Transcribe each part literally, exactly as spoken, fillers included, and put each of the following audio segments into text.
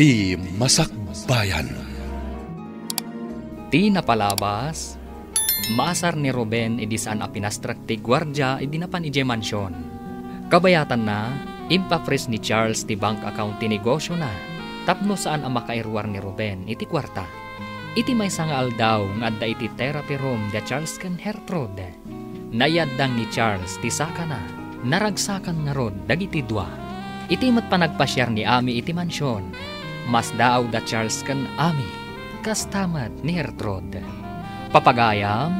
Ti Masakbayan. Ti napalabas, maasar ni Ruben idi saan a pinastrek ti guardia idi napan idiay mansion. Kabayatanna, impafreeze ni Charles ti bank account ti negosiona tapno saan a makairuar ni Ruben iti kuarta. Iti maysa nga aldaw nga adda iti therapy room da Charles ken Gertrude, naiyaddang ni Charles ti sakana. Naragsakan ngarud dagiti dua. Iti met panagpasiar ni Ami iti mansion, masdaaw da Charles ken Ami, kasta met ni Gertrude. Papagayam,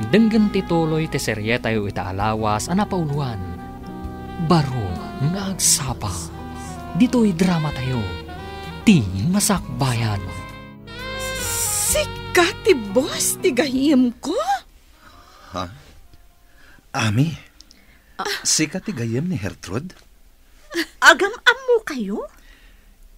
denggen ti tuloy ti serietayo ita a lawas a napauloan, Baro nga Agsapa. Ditoy dramatayo, Ti Masakbayan. Sika ti boss ti gayyemko? Ha? Ami? Ah. Sika ti gayyem ni Gertrude? Agam-ammokayo?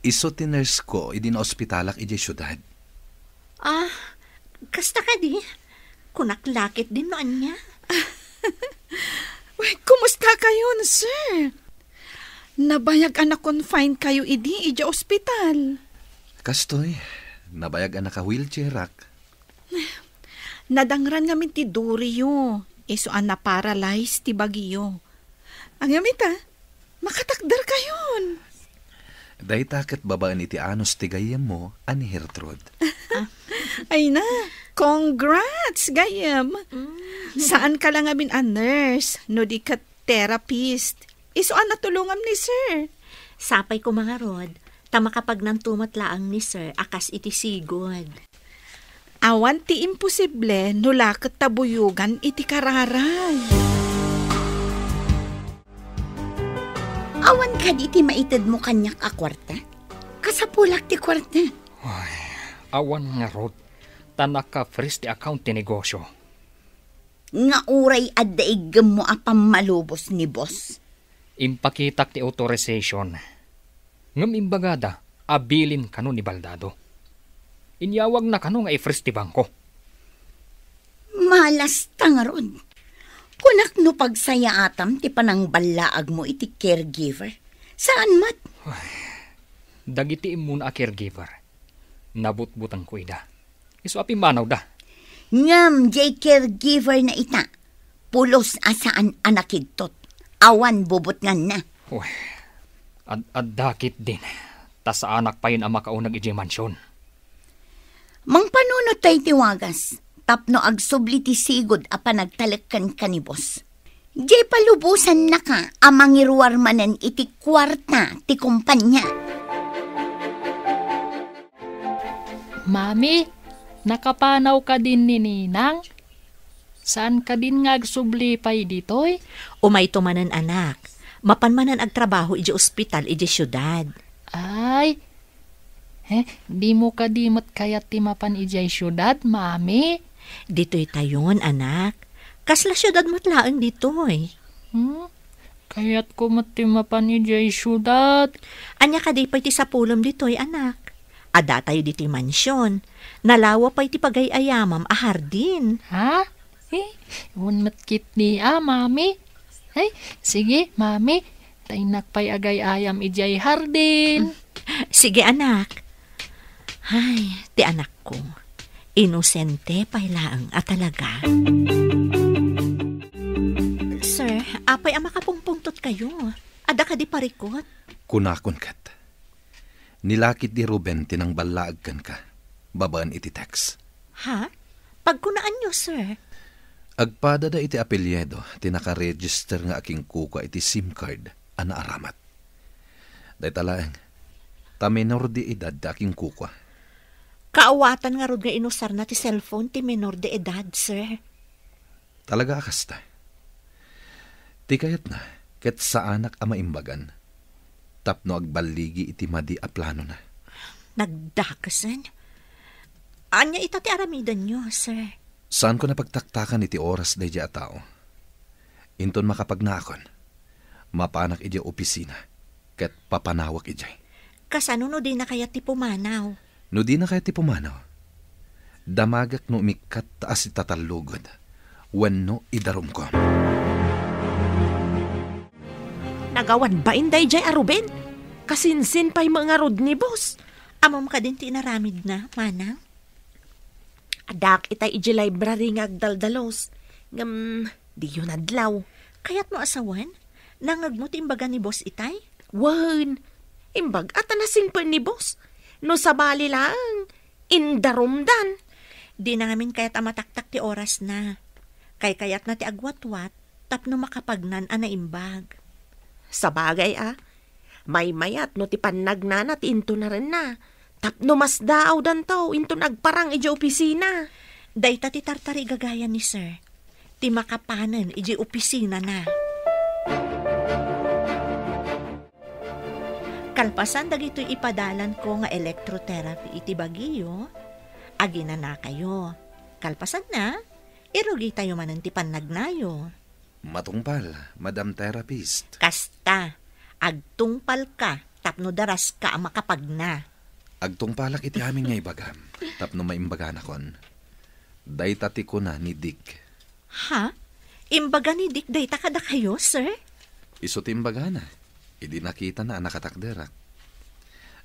Isu ti nurse ko idi naospitalak idiay siudad. Ah, kasta kadi? Kunak la ketdin no ania. Uy, kumusta kayon, sir? Nabayag a na-confine kayo idi idiay ospital. Kastoy, nabayag a naka-wheelchairak. Nadangran ngamin ti duriyo, isu a naparalyze ti bagiyo. Ngem ita, makatakder kayon. Dayta ket babaen iti anus ti gayyemmo a ni Gertrude. Ay na, congrats, gayyem. Mm. Saan ka la ngamin a nurse, no di ket therapist. Isu a natulongam ni sir. Sapay koma ngarud, ta makapagnanto met laeng ni sir a kas iti sigud. Awan ti imposible no la ket ta buyogan iti kararay. Awan kadi ti maitedmo kaniak a kuarta? Kasapulak ti kuarta. Ay, awan ngarud, ta naka-freeze ti account ti negosyo. Nga uray adda iggemmo a pammalubos ni boss. Impakitak ti authorization. Ngem imbagada a bilin kano ni Baldado. Inyawagna kano nga i-freeze ti bangko. Malasta ngarud. Kunak no pagsayaatam ti panangballaagmo iti caregiver. Saan met? Ay, dagiti immuna a caregiver, nabutbutengko ida. Isu a pimmanawda. Ngem diay caregiver na ita, pulos a saan a nakigtot. Awan bubutnganna. Uy, ad-, adda ketdin, ta saanak payen a makauneg idiay mansion. Mangpanunot tayo ti wagas, tapno agsubli ti sigud a panagtalek kenka ni boss. Diay palubosannaka a mangiruar manen iti kuarta ti kompania. Mami, nakapanaw kadin ni Ninang? Saan kadin nga agsubli pay ditoy? Umayto manen, anak. Mapan manen agtrabaho idiay ospital idiay siudad. Ay, eh, dimo kadi met kayat ti mapan idiay siudad, Mami? Ditoy tayon, anak. Kasla siudad met laeng ditoy. Hmm? Kayatko met ti mapan idiay siudad. Ania kadi pay ti sapulem ditoy, anak? Adda tayo ditoy mansion. Nalawa pay ti pagay-ayamam a hardin. Ha? Eh, wen met ketdi a, Mami. Ay, sige, Mami. Ta innak pay agay-ayam idiay hardin. Sige, anak. Ay, ti anakko. Inosente pay laeng a talaga. Sir, apay a makapungpungtot kayo? Adda kadi parikut? Kunakon ket. Nilakit ni Ruben ti nangballaag kenka, babaen iti text. Ha? Pagkunaanyo, sir? Agpadada iti apelyido ti nakaregister nga akinkukua iti SIM card a naaramat. Dayta laeng, ta menor de edad ti akinkukua. Kaawatan ngarud nga inusarna ti cellphone ti menor de edad, sir. Talaga a kasta. Ti kayatna, ket saanak a maimbagan, tapno agballigi iti madi a planona. Nagdakesen? Ania ita ti aramidenyo, sir? Saanko napagtaktakan iti oras daydiay a tao. Inton makapagnaakon, mapanak idiay opisina ket papanawak idiay. Kasano no dina kayat ti pumanaw? No dina kayat ti pumanaw, damagak no umikkat ta asitatalugod wenno idarumko. Nagawad bain daydiay a Ruben? Kasinsin pay met ngarud ni boss. Ammom kadin ti inaramidna, manang? Addaak itay idiay library nga agdaldalos. Ngem, diyo nadlaw. Kayatmo a sawen? Nangngegmo ti imbaga ni boss itay? Wen, imbag-a ta nasingpet ni boss. No sabali laeng, indarumdan. Dina ngamin kayat a mataktak ti orasna. Kaykayatna ti agwatwat tapno makapagnan a naimbag. Sabagay a, maymayat no ti pannagnana ti intunarenna, tapno masdaawdanto inton agparang idiay opisina. Dayta ti tartarigagayan ni Sir, ti makapanen idiay opisinana. Kalpasan dagitoy ipadalanko nga electrotherapy iti bagiyo, aginanakayo. Kalpasanna, irugitayo manen ti pannagnayo. Matungpal, Madam Therapist. Kasta, agtungpalka tapno daraska a makapagna. Agtungpalak iti amin nga ibagam, tapno maimbaganakon. Dayta ti kuna ni Dick. Ha? Imbaga ni Dick dayta kadakayo, sir? Isu ti imbagana, idi nakitana a nakatakderak.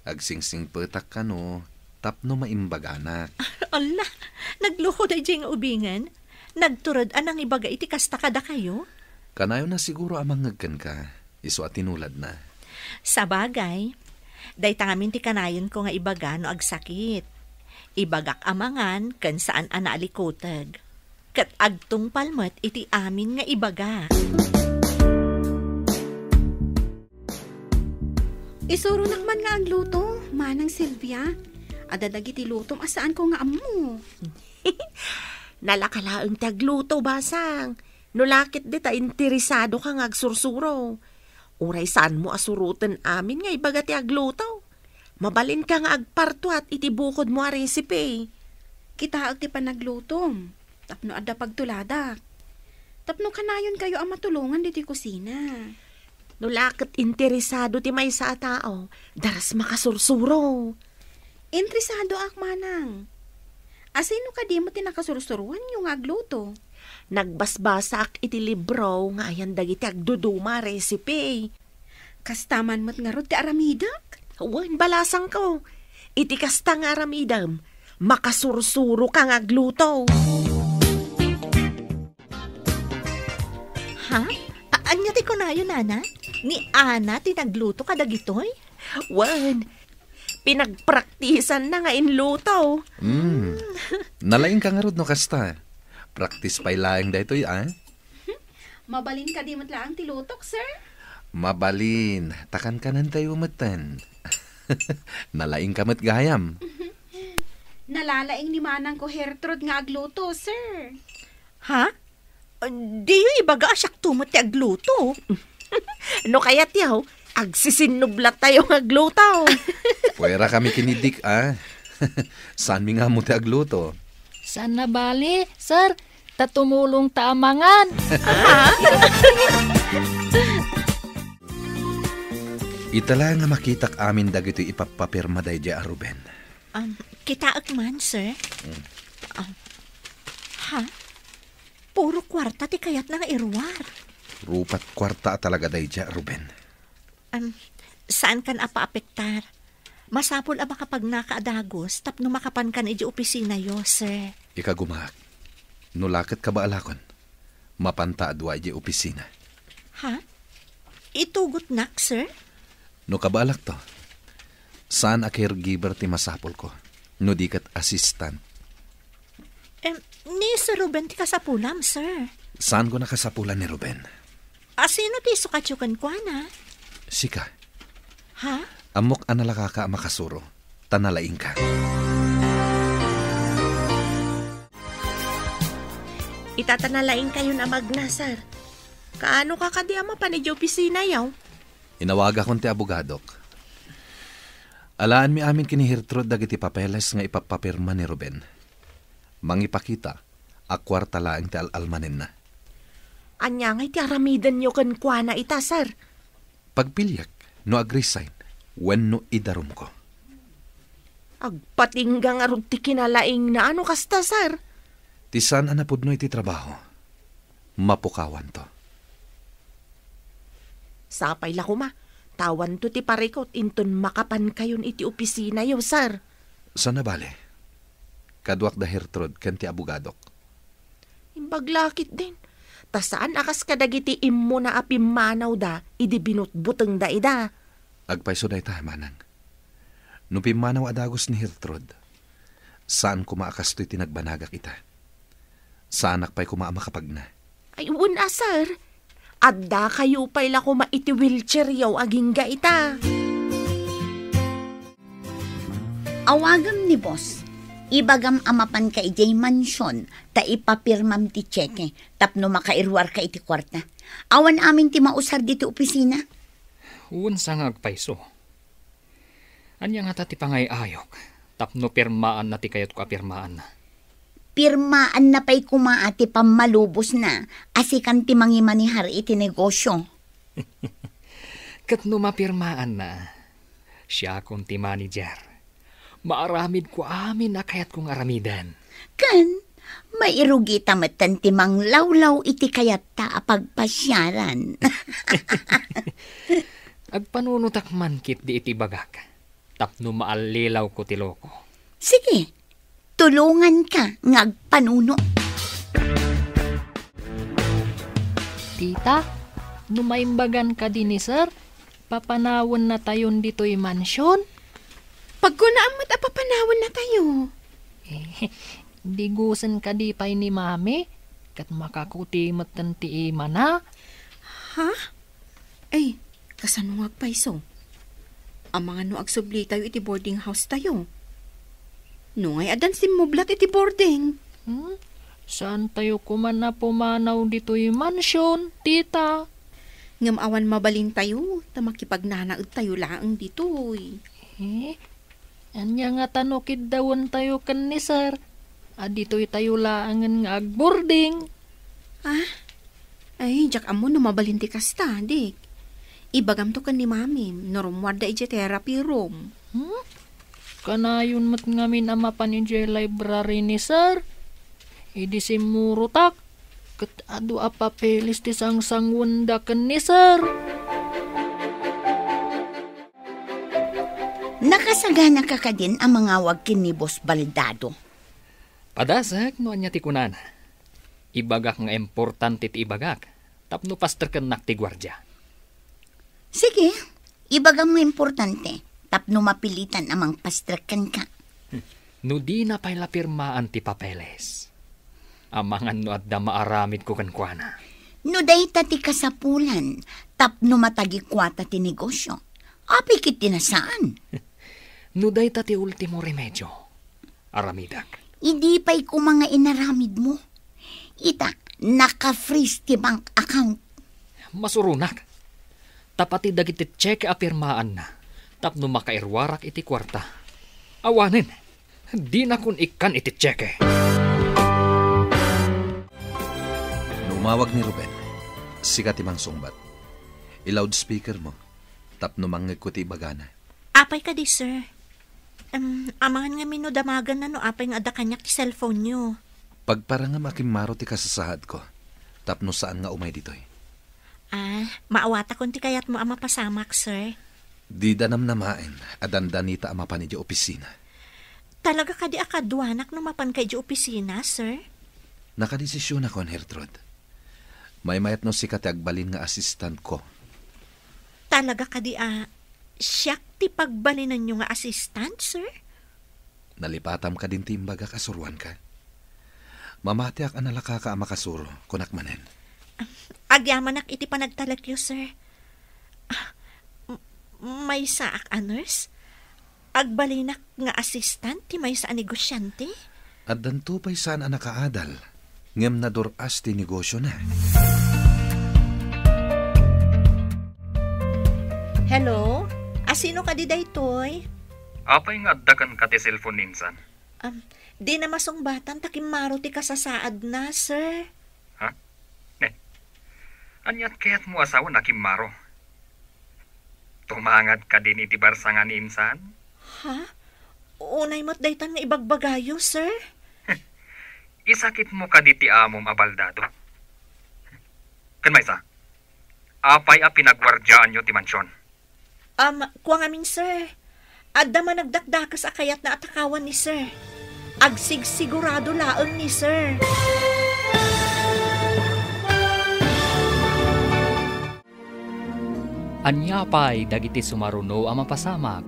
Agsingsingpetak kano tapno maimbaganak. Ala, nagluko daydiay nga ubingen? Nagtured a nangibaga iti kasta kadakayo? Kanayon a siguro a mangngeg kenka, isu a tinuladna. Sabagay, dayta ngamin ti kanayonko nga ibaga no agsakit. Ibagak a mangan ken saan a naalikuteg. Ket agtungpal met iti amin nga ibaga. Isuronak man nga agluto, Manang Silvia. Adda dagiti lutom a saanko nga ammo. Nalaka laeng ti agluto, basang. No la ket dita interesadoka nga agsursuro. Uray saanmo a suroten amin nga ibaga ti agluto. Mabalinka nga agpartuat iti bukodmo a recipe. Kitaek ti panaglutom, tapno adda pagtuladak. Tapno kanayonkayo a matulongan ditoy kusina. No la ket interesado ti maysa a tao, daras makasursuro. Interesadoak, manang. Asino kadi met ti nakasursuroanyo nga agluto? Nagbasbasaak iti libro nga ayan dagiti agduduma a recipe. Kasta man met ngarud ti aramidek? Wen, balasangko. Iti kasta nga aramidem, makasursuroka nga agluto. Ha? A-, ania ti kunayo, Nana? Ni Ana ti nagluto kadagitoy? Wen, pinagpraktisanna nga inluto. Mm. Nalaingka ngarud no kasta. Praktis pay laeng daytoy, a? Mabalin kadi met laeng ti lutok, sir? Mabalin. Ta kankanentayo metten. Nalaingka met gayam. Nalalaing ni manangko Gertrude nga agluto, sir. Ha? Diyo ibaga a siakto met ti agluto. No kayatyo, agsisinnublattayo nga agluto. Puwera kami ken ni Dick, a. Saanmi nga ammo ti agluto. Saan a bali, sir. Ta tumulongta a mangan. Ita la nga makitak amin dagitoy ipappapirma daydiay a Ruben. Um, kitaek man, sir. Mm. Um, ha? Puro kuarta ti kayatna nga iruar. Rupat kuarta a talaga daydiay a Ruben. Am, saankan a paapektar. Masapul a makapagnaka a dagus tapno makapankan idiay opisinayo, sir. Ikagumaak, no la ket kabaalakon, mapanta a dua idiay opisina. Ha? Itugotnak, sir? No kabaalakto, saan a caregiver ti masapulko, no di ket assistant. Em, ni Sir Ruben ti kasapulam, sir. Saanko a kasapulan ni Ruben? Asino ti isukatyo kenkuana? Sika. Ha? Ammok a nalakaka a makasuro, ta nalaingka. Ita ta nalaingkayon a magna, sir. Kaano ka kadi a mapan idiay opisinayo? Inawagakon ti abogadok. Alaanmi amin ken ni Gertrude dagiti papeles nga ipappapirma ni Ruben. Mangipakita a kuarta laeng ti al-almanenna. Ania ngay ti aramidenyo kenkuana ita, sir? Pagpiliek no ag-resign wenno idarumko. Agpatingga ngarud ti kinalaingna no kasta, sir. Ti saan a napudno iti trabaho, mapukawanto. Sapay la koma, Ta awanto ti parikut inton makapankayon iti opisinayo, sir. Saan a bale? Kaduak da Gertrude ken ti abogadok. Imbag la ketdin. Ta saan a kas kadagiti immuna a pimmanawda idi binutbutengda ida. Agpayso dayta, manang. No pimmanaw a dagus ni Gertrude, saan koma a kastoy ti nagbanagak ita. Saanak pay koma a makapagna. Ay, wen a, sir. Addakayo pay la koma iti wheelchairyo agingga ita. Awagem ni boss. Ibagam a mapanka idiay mansion ta ipapirmam ti tseke tapno makairuarka iti kuarta. Awan amin ti mausar ditoy opisina. Wen sa nga agpayso. Ania ngata ti pangay-ayok tapno pirmaanna ti kayatko a pirmaanna? Pirmaanna pay koma a ti pammalubosna a sikan ti mangimanihar iti negosio. Ket no mapirmaanna, siakon ti manager. Maaramidko amin a kayatko nga aramiden. Ken, mairugita metten ti manglawlaw iti kayatta a pagpasiaran. Agpanunotak man ketdi iti ibagak, tapno maallilawko ti loko. Sige, tulonganka nga agpanuno. Tita, no maimbagan kadi ni sir, papanawennatayon ditoy mansion? Pagkunaan met a papanawennatayo. Eh, digusen kadi pay ni mami, ket makakuti metten ti imana. Ha? Ay, kasano nga agpayso? Amangan no agsublitayo iti boarding house tayo. No ngay addan simmublat iti boarding. Hmm? Saan tayo koma a pumanaw ditoy mansion, tita? Ngem awan mabalintayo, ta makipagnanaedtayo laeng ditoy. Eh, ania ngata no kiddawentayo ken ni sir? A ditoy tayo laengen nga agboarding. Ah? Ay, diak ammo no mabalin ti kasta, Dick. Ibagamto ken ni Mami no rummuarda idiay therapy room. Hmm? Kanayon met ngamin a mapan idiay library ni sir. Idi simmurotak, ket adu a papeles ti sangsanguenda ken ni sir. Nakasaganaka kadin a mangawag ken ni Boss Baldado? Padasek no ania ti kunana. Ibagak nga importante ti ibagak tapno pastrekennak ti guardia. Sige, ibagam nga importante tapno mapilitan a mangpastrek kenka. No dina pay la pirmaan ti papeles, amangan no adda maaramidko kenkuana. No dayta ti kasapulan tapno matagikuata ti negosio, apay ket ti nasaan? No dayta ti ultimo remedio, aramidek. Idi pay koma nga inaramidmo. Ita, naka-freeze ti bank account. Masuronak. Ta pati dagiti tseke a pirmaanna tapno makairuarak iti kuarta. Awanen, dinakon ikkan iti tseke. No umawag ni Ruben, sika ti mangsungbat. I-loudspeaker mo tapno mangngegko ti ibagana. Apay kadi, sir? Em, amangan ngamin no damaganna no apay nga adda kaniak ti cellphone-yo. Pagparangem a kimmaro ti kasasaadko tapno saan nga umay ditoy. Ah, maawatakon ti kayatmo a mapasamak, sir. Dida namnamaen a dandanita a mapan idiay opisina. Talaga kadi a kaduanak no mapanka idiay opisina, sir? Nakadesisionakon, Gertrude. Maymayat no sika ti agbalin nga assistant-ko. Talaga kadi a siak ti pagbalinenyo nga assistant, sir? Nalipatam kadin ti imbagak a suruanka? Mamatiak a nalakaka a makasuro, kunak manen. Agyamanak iti panagtalekyo, sir. Ah, m-, maysaak a nurse? Agbalinak nga assistant ti maysa a negosiante? Addanto pay saan a nakaadal, ngem nadur-as ti negosiona. Hello? Asino kadi daytoy? Apay nga adda kenka ti cellphone ni insan? Am, dina masungbatan ta kimmaro ti kasasaadna, sir. Ha? Ne? Aniat kayatmo a sawen a kimmaro? Tumangad kadin iti barsangan ni insan? Ha? Unay met daytan nga ibagbagayo, sir? Isakitmo kadi ti amom a baldado? Ken maysa, apay a pinaguardiaanyo ti mansion? Um, kua ngamin, sir. Adda managdakdakes a kayatna a takawan ni sir. Agsigsigurado laeng ni sir. Ania pay dagiti sumaruno a mapasamak?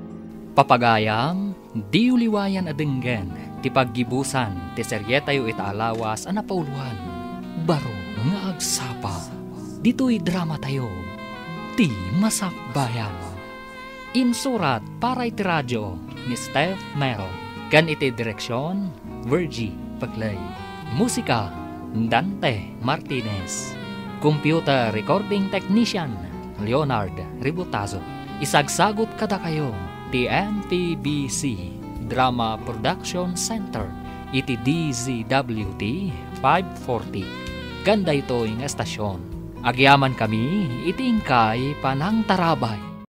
Papagayam, diyo liwayan a denggen ti paggibusan ti serietayo ita a lawas a napauloan, Baro nga Agsapa. Ditoy dramatayo, Ti Masakbayan. Insurat para iti radio ni Steph Mero, ken iti direksion, Virgie Peclay. Musika, Dante Martinez. Computer recording technician, Leonard Ributazo. Isagsagut kadakayo ti M P B C Drama Production Center iti D Z W T five forty. Ken daytoy nga estasion, agyamankami iti inkay panangtarabay.